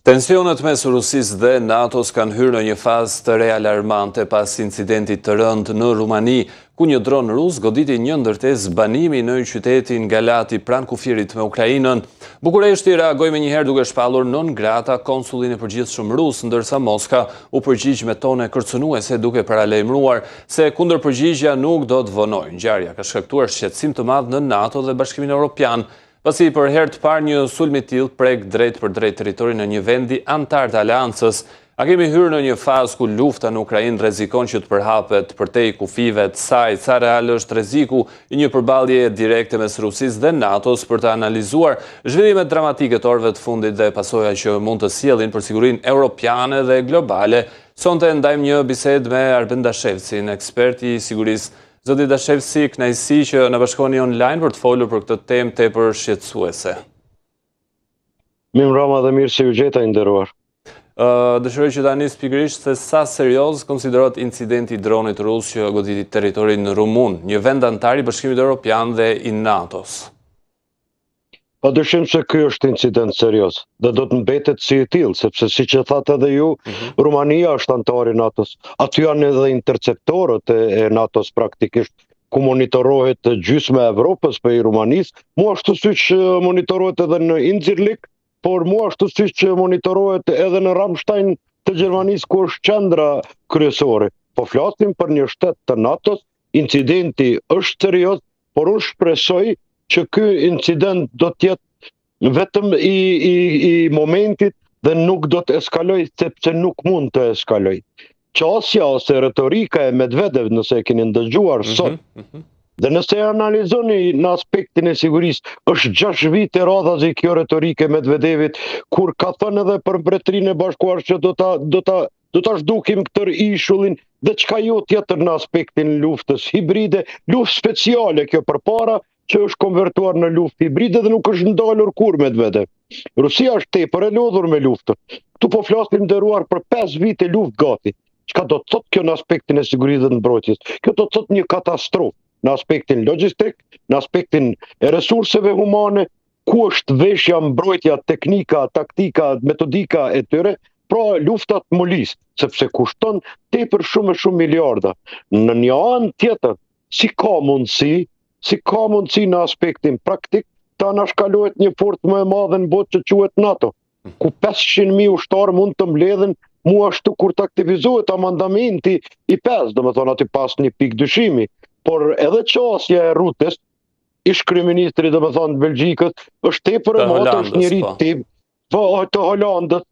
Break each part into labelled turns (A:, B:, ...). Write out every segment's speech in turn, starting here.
A: Tensionet mes Rusisë dhe NATO-s kanë hyrë në një fazë të re alarmante pas incidentit të rëndë në Rumani, ku një dron rus goditi një ndërtesë banimi në qytetin Galati pranë kufirit me Ukrainën. Bukureshti reagoi menjëherë duke shpallur non grata konsullin e përgjithshëm rus, ndërsa Moska u përgjigj me tone kërcënuese duke paralajmëruar se kundërpërgjigja nuk do të vonojë. Ngjarja ka shkaktuar shqetësim të madh në NATO dhe Bashkimin Europian. Pasi për herë të parë një sulm i tillë prek drejtpërdrejt territorin e një vendi anëtar të Aleancës, a kemi hyrë në një fazë ku lufta në Ukrainë rrezikon që të përhapet përtej kufijve të saj, sa real është rreziku i një përballjeje direkte mes Rusisë dhe NATO-s për të analizuar zhvillimet dramatike të orëve të fundit dhe pasojat që mund të sjellin për sigurinë europiane dhe globale. Sonte ndajmë një bisedë me Arben Dashevcin, ekspert i sigurisë Zoti Dashevci, kënaqësi që na bashkoheni online për të folur për këtë temë tepër shqetësuese.
B: Mirëmbrëma dhe mirë se ju gjeta i nderuar.
A: Dëshiroj që ta nis pikërisht se sa serioz konsiderohet incidenti i dronit rus që goditi territorin rumun, një vend anëtar i Bashkimit Evropian dhe i NATO-s.
B: Pa dyshim se ky është incident serioz dhe do të mbetet si i tillë, sepse siç e thatë edhe ju, mm -hmm. Rumania është anëtar i NATO-s. Aty janë edhe interceptorët e, e NATO-s praktikisht ku monitorohet gjysma e Evropës prej Rumanisë, mu ashtu siç monitorohet edhe në Incirlik, por mu ashtu siç monitorohet edhe në Ramstein të Gjermanisë ku është qendra kryesore. Po flasim për një shtet të NATO-s, incidenti është serioz, por unë shpresoj që ky incident do të jetë vetëm i, i, i momentit dhe nuk do të eskalojë sepse nuk mund të eskalojë. Qasja ose retorika e Medvedev, nëse e keni ndëgjuar mm -hmm, sot, mm -hmm. dhe nëse e analizoni në aspektin e sigurisë, është 6 vite radhazi kjo retorikë e Medvedevit, kur ka thënë edhe për Mbretërinë e Bashkuar që do ta do ta do ta zhdukim këtë ishullin dhe çka jo tjetër në aspektin luftës hibride, luftë speciale kjo përpara që është konvertuar në luftë hibride dhe nuk është ndalur kurrë Medvedev. Rusia është tepër e lodhur me luftën. Këtu po flasim nderuar për 5 vite luftë gati. Çka do të thotë kjo në aspektin e sigurisë dhe mbrojtjes? Kjo do të thotë një katastrofë në aspektin logjistik, në aspektin e resurseve humane, ku është veshja, mbrojtja, teknika, taktika, metodika e tyre, pra lufta të molis, sepse kushton tepër shumë e shumë miliarda. Në një anë tjetër, si ka mundësi, si ka mundësi në aspektin praktik, të anashkalohet një forcë më e madhe në botë që quhet NATO, ku 500.000 ushtarë mund të mbledhen mu ashtu kur të aktivizohet amandamenti i 5, domethënë aty pas një pikë dyshimi, por edhe qasja e Rutes, ish kryeministri domethënë të Belgjikës, është tepër e madhe, është njeri po. tip, po të Holandës,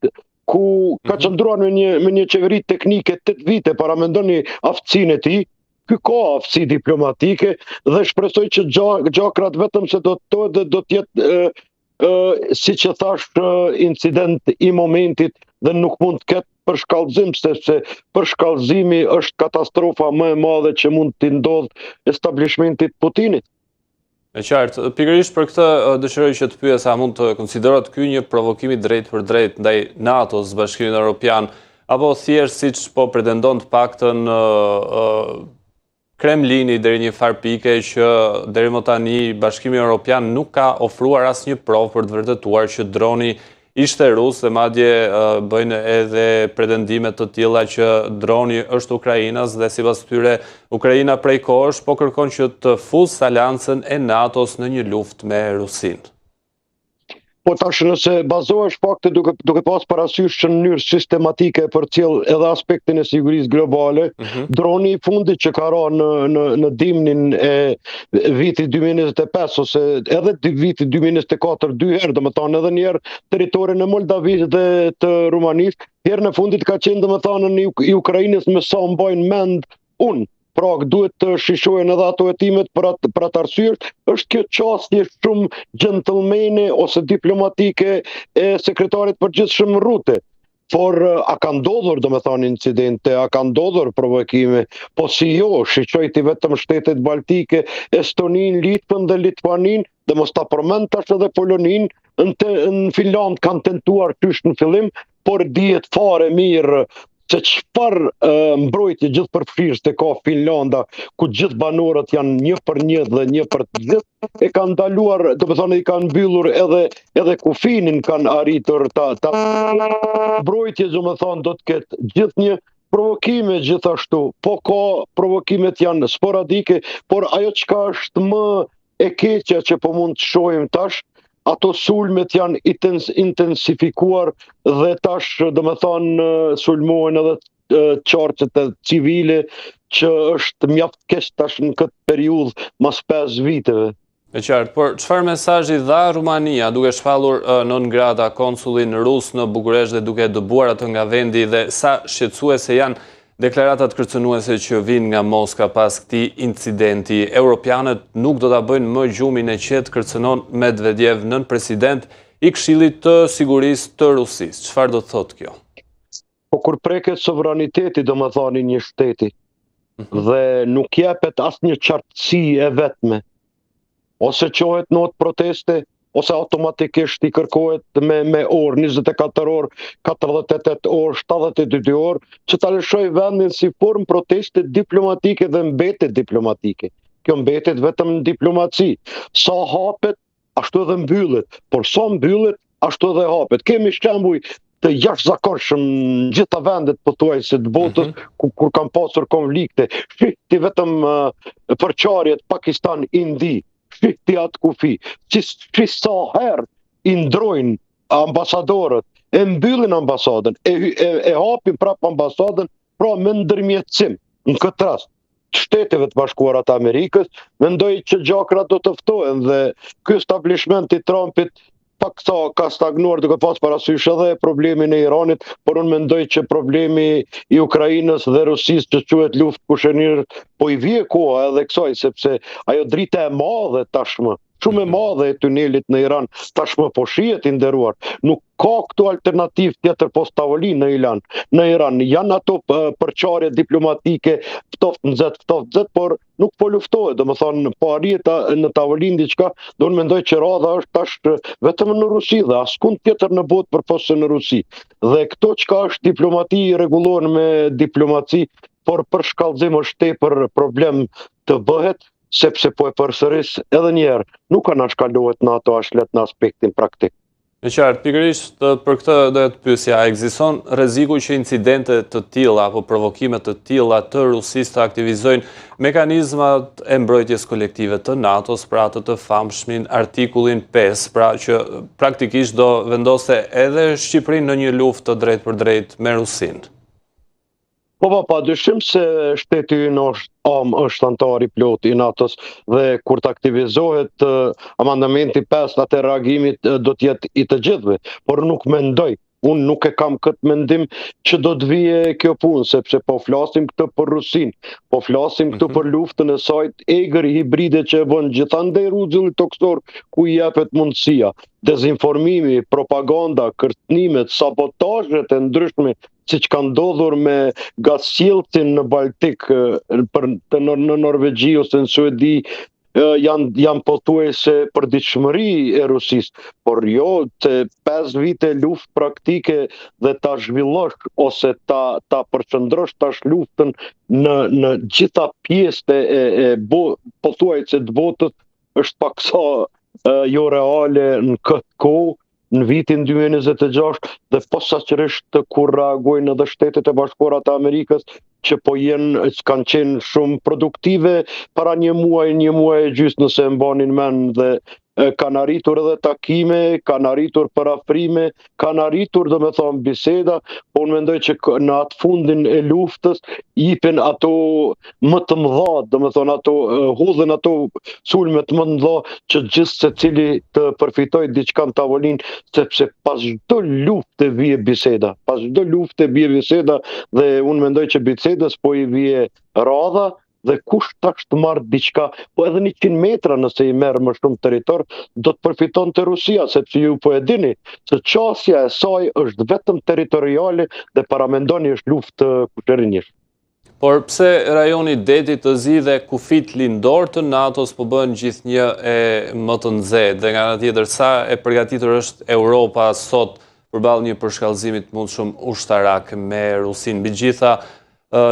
B: ku ka mm -hmm. qëndruar me një me një qeveri teknike 8 vite, paramendoni aftësinë e tij, ky ka aftësi diplomatike dhe shpresoj që gjakrat vetëm se do të ftohet dhe do të jetë e, e, siç e thashë incident i momentit dhe nuk mund të ketë përshkallëzim sepse përshkallëzimi është katastrofa më e madhe që mund t'i ndodhë establishmentit Putinit.
A: E qartë, pikërisht për këtë dëshiroj që të pyes a mund të konsiderohet ky një provokim i drejtpërdrejtë ndaj NATO-s, Bashkimit Evropian, apo thjesht siç po pretendon të paktën Kremlini deri një farë pike që deri më tani Bashkimi Europian nuk ka ofruar asnjë provë për të vërtetuar që droni ishte rus dhe madje bëjnë edhe pretendime të tilla që droni është ukrainas dhe sipas tyre Ukraina prej kohësh po kërkon që të fusë aleancën e NATO-s në një luftë me Rusinë.
B: Po tash nëse bazohesh fakte duke duke pas parasysh që në mënyrë sistematike e përcjell edhe aspektin e sigurisë globale, mm -hmm. droni i fundit që ka ra në në në dimnin e vitit 2025 ose edhe vitit 2024 dy herë, domethënë edhe një herë territorin e Moldavisë dhe të Rumanisë, herën e fundit ka qenë domethënë në i Ukrainës me sa mbaj mend unë. Pra, duhet të shishojnë edhe ato hetimet për atë, për atë arsye, është kjo qasje shumë gentlemane ose diplomatike e sekretarit përgjithshëm Rute. Por a ka ndodhur, domethënë, incidente, a ka ndodhur provokime? Po si jo, shiqoj ti vetëm shtetet baltike, Estoninë, Litvën dhe Lituaninë, dhe mos ta përmend tash edhe Poloninë, në, te, në Finlandë kanë tentuar qysh në fillim, por dihet fare mirë. se çfarë mbrojtje gjithëpërfshirëse ka Finlanda, ku gjithë banorët janë një për një dhe një për të gjithë, e kanë ndaluar, domethënë i kanë mbyllur edhe edhe kufinin kanë arritur ta ta mbrojtje, domethënë do të ketë gjithnjë provokime gjithashtu, po ka provokimet janë sporadike, por ajo çka është më e keqja që po mund të shohim tash, ato sulmet janë intensifikuar dhe tash, domethënë, sulmohen edhe qarqet civile që është mjaft keq tash në këtë periudhë mas 5 viteve.
A: E qartë, por çfarë mesazhi dha Rumania duke shpallur non grata konsullin rus në Bukuresht dhe duke dëbuar atë nga vendi dhe sa shqetësuese janë Deklaratat kërcënuese që vijnë nga Moska pas këtij incidenti, europianët nuk do ta bëjnë më gjumin e qetë, kërcënon Medvedev, nënpresident i Këshillit të Sigurisë të Rusisë. Çfarë do të thotë kjo?
B: Po kur preket sovraniteti, domethënë i një shteti, mhm. dhe nuk jepet asnjë qartësi e vetme, ose çohet notë proteste, ose automatikisht i kërkohet me, me orë, 24 orë, 48 orë, 72 orë, që ta lëshojë vendin si formë proteste diplomatike dhe mbetet diplomatike. Kjo mbetet vetëm në diplomaci. Sa hapet, ashtu edhe mbyllet, por sa mbyllet, ashtu edhe hapet. Kemi shembuj të jashtëzakonshëm në gjitha vendet pothuajse të botës mm -hmm. ku kur kanë pasur konflikte. Shih ti vetëm uh, përçarjet Pakistan Indi, shih ti atë kufi. Si si sa herë i ndrojnë ambasadorët, e mbyllin ambasadën, e, e, e hapin prapë ambasadën, pra me ndërmjetësim në këtë rast të Shteteve të Bashkuara të Amerikës, mendoj që gjakrat do të ftohen dhe ky establishment i Trumpit pak sa ka stagnuar duke pas parasysh edhe problemin e Iranit, por unë mendoj që problemi i Ukrainës dhe Rusisë që quhet luftë kushërinjsh, po i vije koha edhe kësaj, sepse ajo drita e madhe tashmë, shumë e mhm. madhe e tunelit në Iran, tashmë po shihet i nderuar. Nuk ka këtu alternativë tjetër pos tavolinë në Iran. Në Iran janë ato përçarje diplomatike, ftoft nxehtë, ftoft nxehtë, por nuk po luftohet, domethënë po arrihet në tavolinë diçka, dhe unë mendoj që radha është tash vetëm në Rusi dhe askund tjetër në botë përpos se në Rusi. Dhe këto çka është diplomati rregullohen me diplomaci, por përshkallëzim është tepër problem të bëhet, sepse po e përsëris edhe një herë, nuk anashkalohet NATO aq lehtë në aspektin praktik.
A: E qartë, pikërisht për këtë doja të pyesja, a ekziston rreziku që incidente të tilla apo provokime të tilla të Rusisë të aktivizojnë mekanizmat e mbrojtjes kolektive të NATO-s, pra atë të famshmin artikullin 5, pra që praktikisht do vendoste edhe Shqipërinë në një luftë të drejtpërdrejtë me Rusinë?
B: Po po, pa dyshim se shteti ynë është amë është anëtar i plotë i NATO-s dhe kur të aktivizohet amendamenti 5 atë reagimi do të jetë i të gjithëve, por nuk mendoj, unë nuk e kam këtë mendim që do të vije kjo punë, sepse po flasim këtë për Rusinë, po flasim këtu mhm. për luftën e saj të egër hibride që e bën gjithandej rruzullit tokësor ku i jepet mundësia. Dezinformimi, propaganda, kërcënimet, sabotazhet e ndryshme siç ka ndodhur me gazsjellësin në Baltik për të në, në Norvegji ose në Suedi janë janë pothuajse përditshmëri e Rusisë, por jo të 5 vite luftë praktike dhe ta zhvillosh ose ta ta përqendrosh tash luftën në në gjitha pjesët e e, e bo, pothuajse të botës është paksa jo reale në këtë kohë në vitin 2026 dhe posaçërisht kur reagojnë edhe Shtetet e Bashkuara të Amerikës që po jenë kanë qenë shumë produktive para një muaj, një muaj e gjysë nëse e mbanin mend dhe kanë arritur edhe takime, kanë arritur përafrime, kanë arritur domethonë biseda, po unë mendoj që në atë fundin e luftës jipen ato më të mëdha, domethonë ato hudhen ato sulmet më të mëdha që gjithsecili të përfitojë diçka në tavolinë, sepse pas çdo lufte vije biseda, pas çdo lufte vije biseda dhe unë mendoj që bisedës po i vije radha dhe kush tash të marrë diçka, po edhe 100 metra nëse i merr më shumë territor, do të përfitonte Rusia, sepse ju po e dini se qasja e saj është vetëm territoriale dhe paramendoni është luftë kushërinjsh.
A: Por pse rajoni i Detit të Zi dhe kufijtë lindorë të NATO-s po bëhen gjithnjë e më të nxehtë dhe nga ana tjetër sa e përgatitur është Europa sot? përballë një përshkallëzimi të mundshëm ushtarak me Rusinë, mbi të gjitha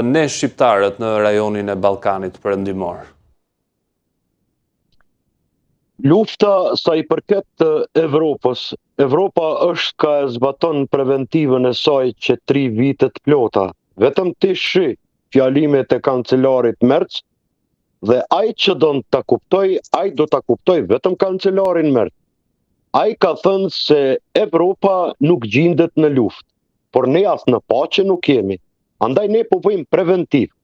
A: ne shqiptarët në rajonin e Ballkanit Perëndimor?
B: Lufta sa i përket Evropës, Evropa është ka e zbaton preventivën e saj që tri vite të plota. Vetëm ti shih fjalimet e kancelarit Merz dhe ai që don ta kuptojë, ai do ta kuptojë vetëm kancelarin Merz. Ai ka thënë se Evropa nuk gjindet në luftë, por ne as në paqe nuk jemi. Andaj ne po bëjmë preventivë.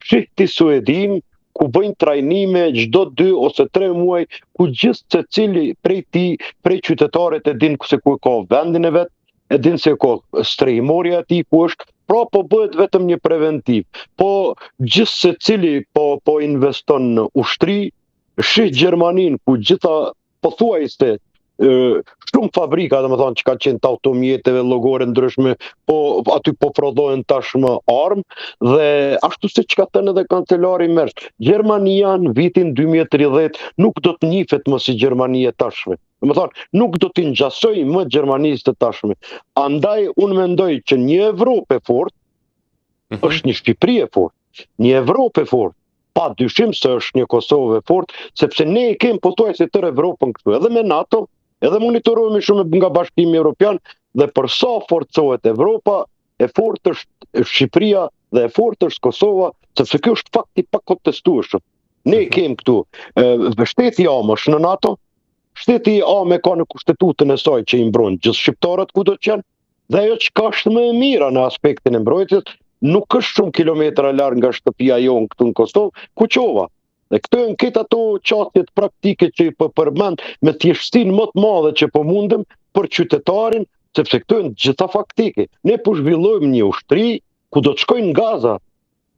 B: Shih ti Suedinë, ku bëjnë trajnime çdo 2 ose 3 muaj, ku gjithsecili prej tij, prej qytetarit e din se ku e ka vendin e vet, e din se ku strehimorja e tij ku është, pra po bëhet vetëm një preventivë. Po gjithsecili po po investon në ushtri, shih Gjermaninë ku gjitha pothuajse shumë fabrika, domethënë që ka qenë të automjeteve, llogore ndryshme, po aty po prodhohen tashmë armë dhe ashtu siç ka thënë edhe kancelari Merz, Gjermania në vitin 2030 nuk do të njihet më si Gjermani e tashme. Domethënë, nuk do t'i ngjasojë më Gjermanisë të tashme. Andaj unë mendoj që një Evropë e fortë mm -hmm. është një Shqipëri e fortë, një Evropë e fortë pa dyshim se është një Kosovë e fortë, sepse ne e kemi pothuajse tërë Evropën këtu, edhe me NATO, edhe monitorohemi shumë nga Bashkimi Evropian dhe për sa forcohet Evropa, e fortë është Shqipëria dhe e fortë është Kosova, sepse kjo është fakt i pakontestueshëm. Ne e mhm. kemi këtu, e, shteti amë është në NATO, shteti amë e ka në kushtetutën e saj që i mbron gjithë shqiptarët kudo që janë, Dhe ajo çka është më e mira në aspektin e mbrojtjes, nuk është shumë kilometra larg nga shtëpia jonë këtu në Kosovë, Kuçova. Dhe këto janë këto ato qasjet praktike që i po përmend me thjeshtësinë më të madhe që po mundem për qytetarin, sepse këto janë gjitha faktike. Ne po zhvillojmë një ushtri ku do të shkojnë në Gaza,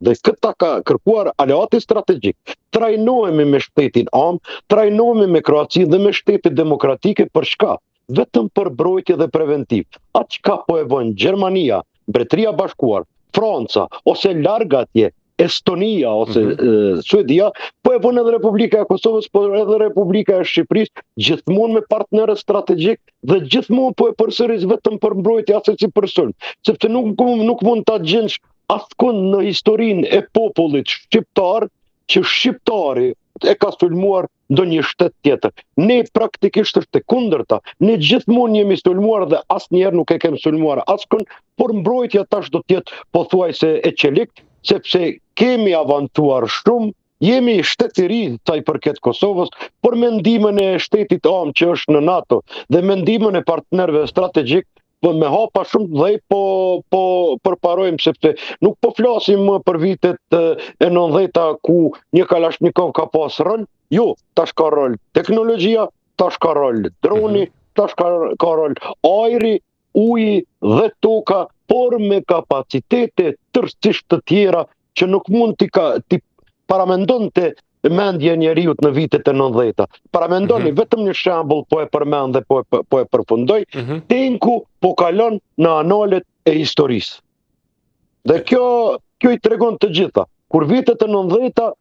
B: Dhe këtë ka kërkuar aleati strategjik. Trajnohemi me shtetin amë, trajnohemi me Kroacinë dhe me shtetet demokratike për çka? Vetëm për mbrojtje dhe preventivë. Atë çka po e bën Gjermania, Mbretëria e Bashkuar, Franca ose larg atje, Estonia ose mm -hmm. Suedia, po e bën edhe Republika e Kosovës, por edhe Republika e Shqipërisë, gjithmonë me partnerët strategjik dhe gjithmonë po e përsëris vetëm për mbrojtje asesi për sulm, sepse nuk nuk mund ta gjensh askund në historinë e popullit shqiptar që shqiptari e ka sulmuar ndonjë shtet tjetër. Ne praktikisht është e kundërta. Ne gjithmonë jemi sulmuar dhe asnjëherë nuk e kemi sulmuar askund, por mbrojtja tash do të jetë pothuajse e çeliktë, sepse kemi avancuar shumë Jemi shtet i ri sa i përket Kosovës, por me ndihmën e shtetit amë që është në NATO dhe me ndihmën e partnerëve strategjik, po me hapa shumë të mëdhenj po po përparojmë sepse nuk po flasim më për vitet e 90-ta ku një Kalashnikov ka pas rol, jo, tash ka rol teknologjia, tash ka rol droni, mm -hmm. tash ka, ka rol ajri, uji dhe toka, por me kapacitete tërësisht të tjera që nuk mund t'i ka t'i paramendonte mendja e njeriut në vitet e 90-ta. Paramendoni mm -hmm. vetëm një shembull po e përmend dhe po e po e përfundoj, mm -hmm. Tenku po kalon në analet e historisë. Dhe kjo kjo i tregon të gjitha. Kur vitet e 90-ta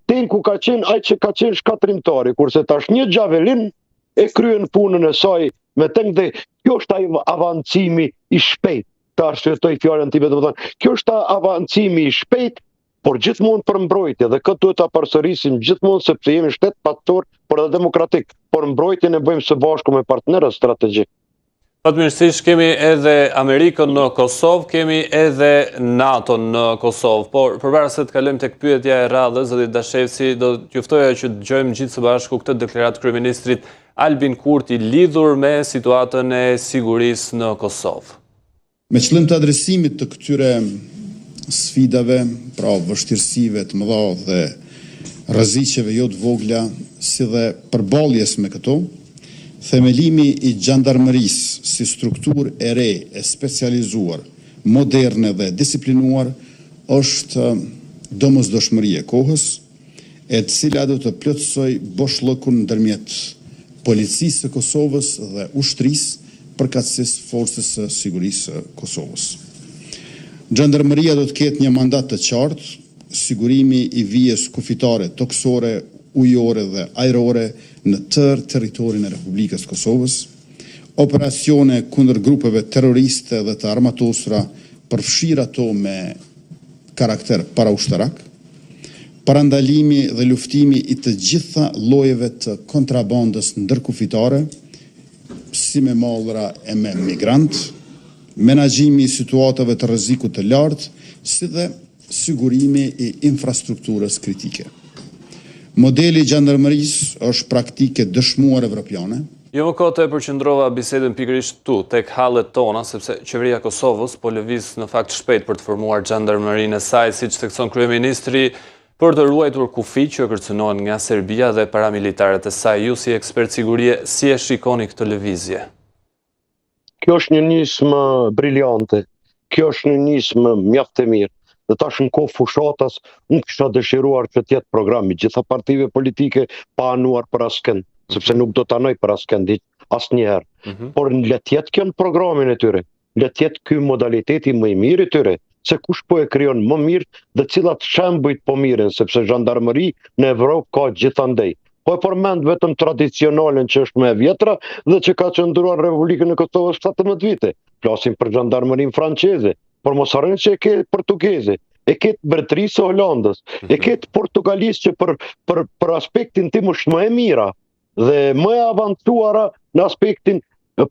B: Tenku ka qenë ai që ka qenë shkatërrimtari, kurse tash një Javelin e kryen punën e saj me tank dhe kjo është ai avancimi i shpejt të arsyetoj fjalën time, domethënë, kjo është avancimi i shpejt, por gjithmonë për mbrojtje dhe këtë duhet ta përsërisim gjithmonë sepse jemi shtet paqësor, por edhe demokratik, por mbrojtjen e bëjmë së bashku me partnerët strategjik.
A: Fatmirësisht kemi edhe Amerikën në Kosovë, kemi edhe NATO në Kosovë, por përpara se të kalojmë tek pyetja e radhës, zoti Dashevci, do t'ju ftoja që të dëgjojmë gjithë së bashku këtë deklaratë të kryeministrit Albin Kurti lidhur me situatën e sigurisë në Kosovë.
C: Me qëllim të adresimit të këtyre sfidave, pra vështirësive të mëdha dhe rreziqeve jo të vogla, si dhe përballjes me këto, themelimi i xhandarmërisë si strukturë e re e specializuar, moderne dhe e disiplinuar është domosdoshmëri e kohës, e cila do të plotësojë boshllëkun ndërmjet Policisë së Kosovës dhe Ushtrisë, përkatësisht Forcës së Sigurisë së Kosovës. Xhandarmëria do të ketë një mandat të qartë, sigurimi i vijës kufitare tokësore, ujore dhe ajrore në tërë territorin e Republikës së Kosovës, Operacione kundër grupeve terroriste dhe të armatosura, përfshirë ato me karakter paraushtarak, parandalimi dhe luftimi i të gjitha llojeve të kontrabandës ndërkufitare, si me mallra e me migrantë, menaxhimi i situatave të rrezikut të lartë, si dhe sigurimi i infrastrukturës kritike. Modeli i xhandarmërisë është praktikë e dëshmuar evropiane.
A: Jo më kot e përqendrova bisedën pikërisht këtu, tek hallet tona, sepse qeveria e Kosovës po lëviz në fakt shpejt për të formuar xhandarmërinë e saj, siç thekson kryeministri, për të ruajtur kufijtë që kërcënohen nga Serbia dhe paramilitarët e saj. Ju si ekspert sigurie, si e shikoni këtë lëvizje?
B: Kjo është një nismë briliante, kjo është një nismë mjaft e mirë. Dhe tash në kohë fushatës, unë kisha dëshiruar që të jetë program i gjitha partive politike pa anuar për askënd, sepse nuk do të anoj për askënd asnjëherë. Mm -hmm. Por le të jetë kjo në programin e tyre, le të jetë ky modaliteti më i mirë i tyre, se kush po e krijon më mirë dhe cilat shembujt po mirren, sepse zhandarmëri në Evropë ka gjithandej. Po e përmend vetëm tradicionalen që është më e vjetra dhe që ka qëndruar në Republikën e Kosovës 17 vite. Flasim për zhandarmërinë franceze, por mos harroni që e ke portugeze, e ke të Mbretërisë së Holandës, e mhm. ke të Portugalisë që për për për aspektin tim është më e mira dhe më e avancuara në aspektin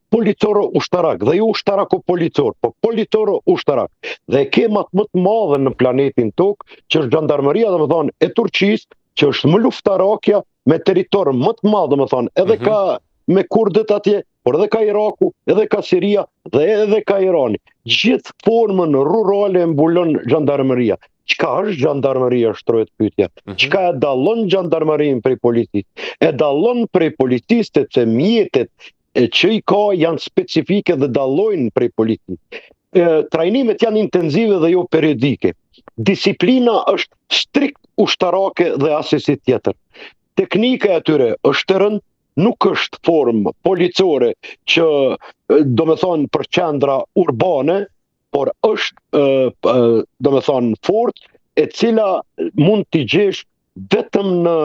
B: policoro ushtarak dhe jo ushtarako policor, po policoro ushtarak. Dhe e ke më të më të madhe në planetin Tokë, që është zhandarmëria, domethënë, e Turqisë, që është më luftarakja me territor më të madh, domethënë, edhe mm -hmm. ka me kurdët atje, por edhe ka Iraku, edhe ka Siria dhe edhe ka Irani. Gjithë formën rurale e mbulon zhandarmëria. Çka është zhandarmëria, shtrohet pyetja. Mm -hmm. Çka e dallon zhandarmërinë prej policisë? E dallon prej policisë sepse mjetet e që i ka janë specifike dhe dallojnë prej policisë. Trajnimet janë intenzive dhe jo periodike. Disiplina është strikt ushtarake dhe asesi tjetër. Teknika e tyre është e rëndë, nuk është formë policore që domethonë për qendra urbane, por është domethonë forcë e cila mund t'i gjesh vetëm në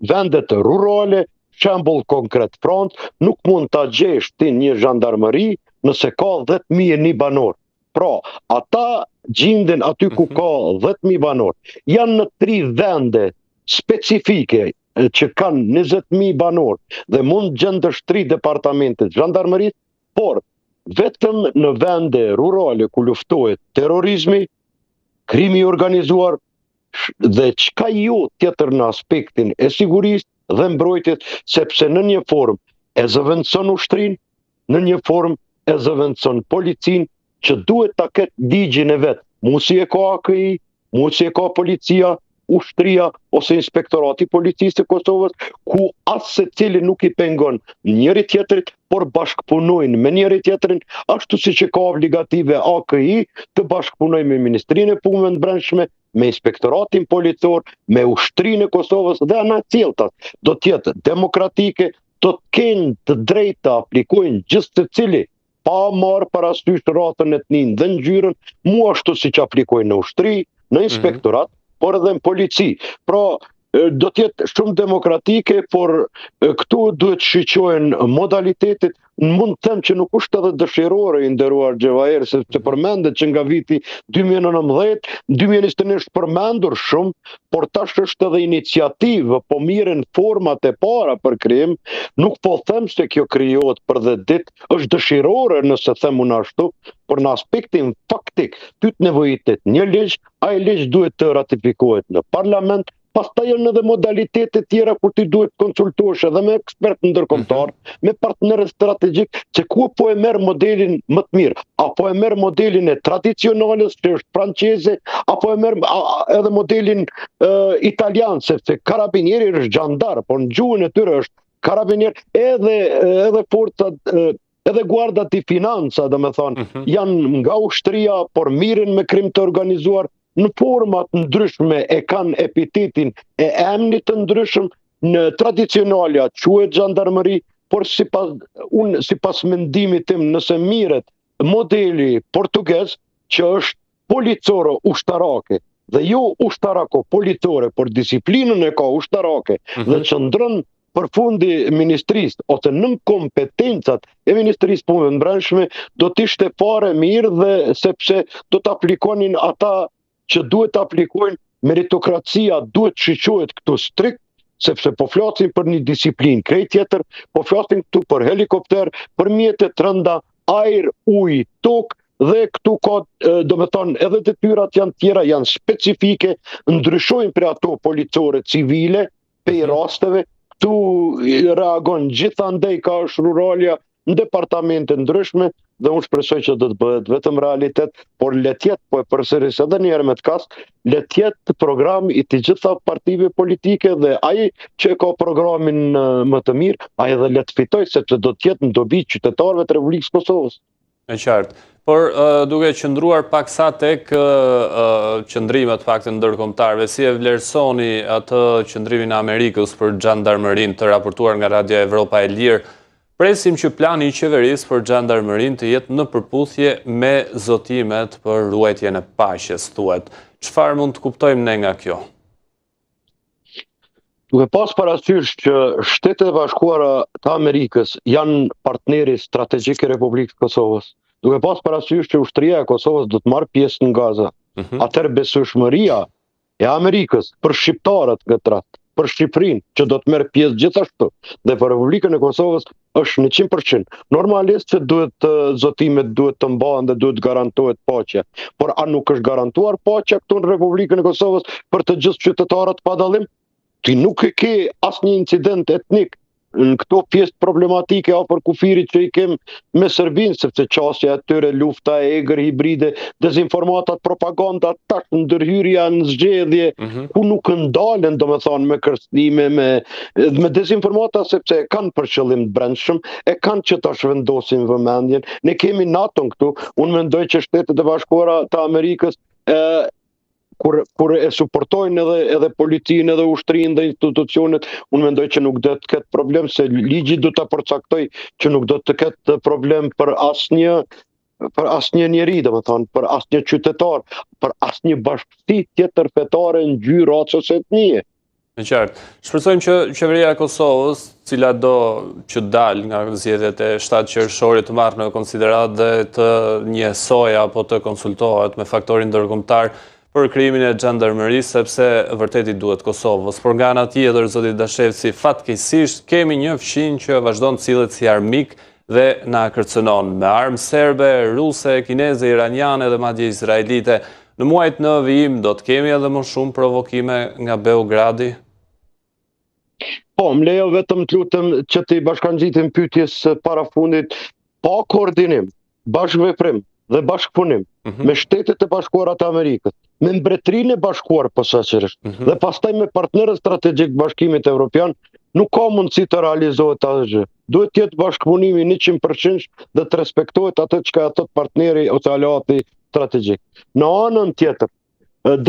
B: vendet rurale, shembull konkret Francë, nuk mund ta gjesh ti një zhandarmëri nëse ka 10.001 banorë. Pra, ata gjinden aty ku mhm. ka 10.000 banorë. Janë në tri vende specifike që kanë 20.000 banorë dhe mund gjendësh tri departamente të zhandarmërisë, por vetëm në vende rurale ku luftohet terrorizmi, krimi i organizuar dhe çka jo tjetër në aspektin e sigurisë dhe mbrojtjes, sepse në një formë e zëvendëson ushtrinë, në një formë e zëvendëson policinë, që duhet ta ketë ligjin e vet. Mu si e ka AKI, mu si e ka policia, ushtria ose inspektorati i policisë së Kosovës, ku assecili nuk i pengon njëri tjetrit, por bashkëpunojnë me njëri tjetrin, ashtu siç e ka obligative AKI të bashkëpunojë me Ministrinë e Punëve të Brendshme, me inspektoratin policor, me ushtrinë e Kosovës dhe anasjelltas. Do të jetë demokratike, do të kenë të drejtë të aplikojnë gjithsecili pa marrë parasysh racën, etninë dhe ngjyrën, mu ashtu siç aplikojnë në ushtri, në mhm. inspektorat, mm -hmm. por edhe në polici. Pra, do të jetë shumë demokratike, por këtu duhet shiqohen modalitetet, mund të them që nuk është edhe dëshirore i nderuar Xhevaher, sepse mhm. përmendet që nga viti 2019, 2021 është përmendur shumë, por tash është edhe iniciativë, po mirren format e para për krijim, nuk po them se kjo krijohet për 10 ditë, është dëshirore nëse them unë ashtu, por në aspektin faktik, ty të nevojitet një ligj, ai ligj duhet të ratifikohet në parlament, pastaj janë edhe modalitete tjera kur ti duhet të konsultohesh edhe me ekspertë ndërkombëtar, mm -hmm. me partnerë strategjik, se ku po e merr modelin më të mirë, apo e merr modelin e tradicionales që është franceze, apo e merr edhe modelin uh, italian, sepse karabinieri është xhandar, por në gjuhën e tyre është karabinier, edhe edhe forcat edhe Guarda di Finanza, domethonë, mm -hmm. janë nga ushtria, por mirren me krim të organizuar, në forma të ndryshme e kanë epitetin e emnit të ndryshëm, në tradicionalja quhet xhandarmëri, por sipas, unë, sipas mendimit tim, nëse mirret modeli portugez, që është policoro ushtarake dhe jo ushtarako policore, por disiplinën e ka ushtarake mm -hmm. dhe qëndron. përfundi ministrisë ose nën kompetencat e Ministrisë Punëve të Brendshme do të ishte fare mirë dhe sepse do të aplikonin ata që duhet të aplikojnë meritokracia duhet të shiqohet këtu strikt sepse po flasim për një disiplinë krejt tjetër, po flasim këtu për helikopter, për mjete të rënda, ajër, ujë, tokë dhe këtu ka, domethonë, edhe detyrat janë tjera, janë specifike, ndryshojnë prej ato policore civile, prej mhm. rasteve, këtu reagon gjithandej ka është ruralja në departamente ndryshme dhe unë shpresoj që do të bëhet vetëm realitet, por le të jetë, po e përsëris edhe një herë me të kas, le të jetë program i të gjitha partive politike dhe ai që e ka programin më të mirë, ai edhe le të fitojë sepse do të jetë në dobi qytetarëve të Republikës së Kosovës.
A: E qartë. Por duke qëndruar paksa tek qëndrimet fakte ndërkombëtarëve, si e vlerësoni atë qëndrimin e Amerikës për xhandarmërinë të raportuar nga Radio Evropa e Lirë? Presim që plani i qeverisë për xhandarmërinë të jetë në përputhje me zotimet për ruajtjen e paqes, thuhet. Çfarë mund të kuptojmë ne nga kjo?
B: Duke pas parasysh që Shtetet e Bashkuara të Amerikës janë partneri strategjik i Republikës së Kosovës, duke pas parasysh që ushtria e Kosovës do të marrë pjesë në Gaza, mm -hmm. atëherë besueshmëria e Amerikës për shqiptarët në këtë rast, për Shqipërinë që do të merr pjesë gjithashtu dhe për Republikën e Kosovës është në 100%. Normalisht që duhet të zotimet duhet të mbahen dhe duhet të garantohet paqja. Por a nuk është garantuar paqja këtu në Republikën e Kosovës për të gjithë qytetarët pa dallim? Ti nuk e ke asnjë incident etnik në këto pjesë problematike afër kufirit që i kem me Serbinë, sepse qasja e tyre, lufta e egër hibride, dezinformatat, propagandat, tash ndërhyrja në zgjedhje, mm -hmm. ku nuk ndalen, domethonë, me kërcënime, me, me dezinformata, sepse e kanë për qëllim të brendshëm, e kanë që ta zhvendosin vëmendjen. Ne kemi NATO-n këtu, unë mendoj që Shtetet e Bashkuara të Amerikës e, kur kur e suportojnë edhe edhe policinë edhe ushtrinë dhe institucionet, unë mendoj që nuk do të ketë problem se ligji do ta përcaktojë që nuk do të ketë problem për asnjë për asnjë njeri, domethonë, për asnjë qytetar, për asnjë bashkësi tjetër fetare, ngjyrë, racë ose
A: etnie. E qartë. Shpresojmë që qeveria e Kosovës, cilado që dalë nga zgjedhjet e 7 qershorit të marrë në konsideratë dhe të njësojë apo të konsultohet me faktorin ndërkombëtar për krijimin e xhandarmërisë, sepse vërtet i duhet Kosovës. Por nga ana tjetër, zoti Dashevci, fatkeqësisht kemi një fqinj që vazhdon të sillet si armik dhe na kërcënon me armë serbe, ruse, kineze, iraniane dhe madje izraelite. Në muajt në vijim do të kemi edhe më shumë provokime nga Beogradi?
B: Po, më lejo vetëm të lutem që t'i bashkangjitem pyetjes parafundit, pa koordinim, bashkëveprim dhe bashkëpunim mm -hmm. me Shtetet e Bashkuara të Amerikës, me Mbretërinë e Bashkuar posaçërisht mm -hmm. dhe pastaj me partnerët strategjikë të Bashkimit Evropian, nuk ka mundësi të realizohet asgjë. Duhet të jetë bashkëpunimi 100% dhe të respektohet atë çka e thotë partneri ose aleati strategjik. Në anën tjetër,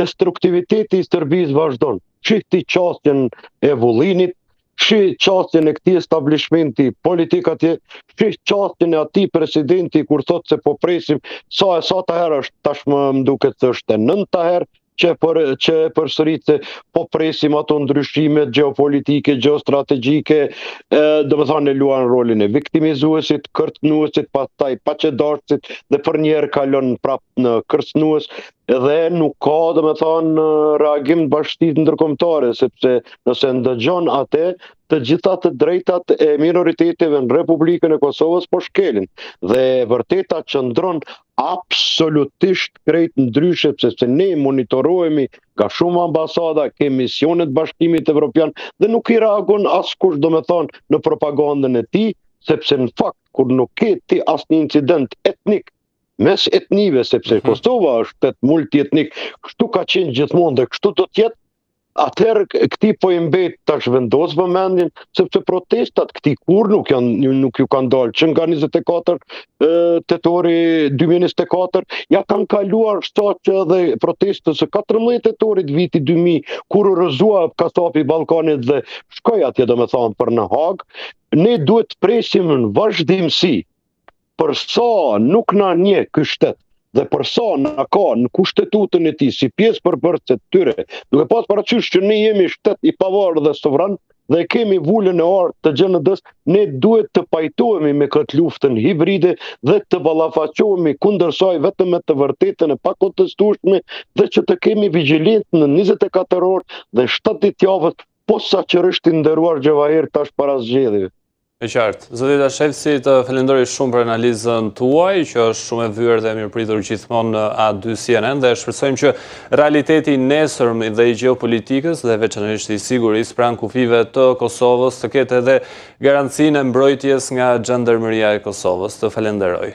B: destruktiviteti i Serbisë vazhdon. Shih ti qasjen e Vullinit, shih qasjen e këtij establishmenti politik atje, shih qasjen e atij presidenti kur thotë se po presim sa e sa ta herë është tashmë më duket se është e nënta herë që për që e përsërit se po presim ato ndryshimet gjeopolitike, gjeostrategjike, e, domethanë e luan rolin e viktimizuesit, kërcënuesit, pastaj paqedashësit dhe përnjëherë kalon prap në kërcënues dhe nuk ka, domethanë, reagim të bashkësisë ndërkombëtare, sepse nëse ndëgjon atë, të gjitha të drejtat e minoriteteve në Republikën e Kosovës po shkelin. Dhe e vërteta qëndron absolutisht krejt ndryshe, sepse ne monitorohemi nga shumë ambasada, kemi misione të Bashkimit Evropian dhe nuk i reagon askush, domethanë, në propagandën e tij, sepse në fakt kur nuk ke ti asnjë incident etnik mes etnive, sepse mm -hmm. Kosova është shtet multietnik, kështu ka qenë gjithmonë dhe kështu do të jetë, atëherë këtij po i mbet ta zhvendos vëmendjen, sepse protestat këtij kurrë nuk janë nuk ju kanë dalë që nga 24 tetori 2024, ja kanë kaluar sa që edhe protestës së 14 tetorit viti 2000 kur u rrëzua kasapi i Ballkanit dhe shkoi atje domethanë për në Hagë, ne duhet të presim në vazhdimësi për sa nuk na njeh ky shtet dhe për sa na ka në kushtetutën e tij si pjesë përbërëse të tyre, duke pas parasysh që ne jemi shtet i pavarur dhe sovran. dhe kemi vulën e artë të GJND-së, ne duhet të pajtohemi me këtë luftën hibride dhe të ballafaqohemi kundër saj vetëm me të vërtetën e pakontestueshme dhe që të kemi vigjilencë në 24 orë dhe 7 ditë javës, posaçërisht i nderuar Xhevahir tash para zgjedhjeve.
A: E qartë. Zoti Dashevski, të falenderoj shumë për analizën tuaj, që është shumë e vyer dhe e mirëpritur gjithmonë në A2 CNN dhe shpresojmë që realiteti i nesërm dhe i gjeopolitikës dhe veçanërisht i sigurisë pranë kufijve të Kosovës të ketë edhe garancinë e mbrojtjes nga xhandarmëria e Kosovës. Të falenderoj.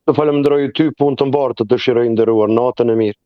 B: Të falenderoj ty, punë të mbarë të dëshiroj i nderuar, natën e mirë.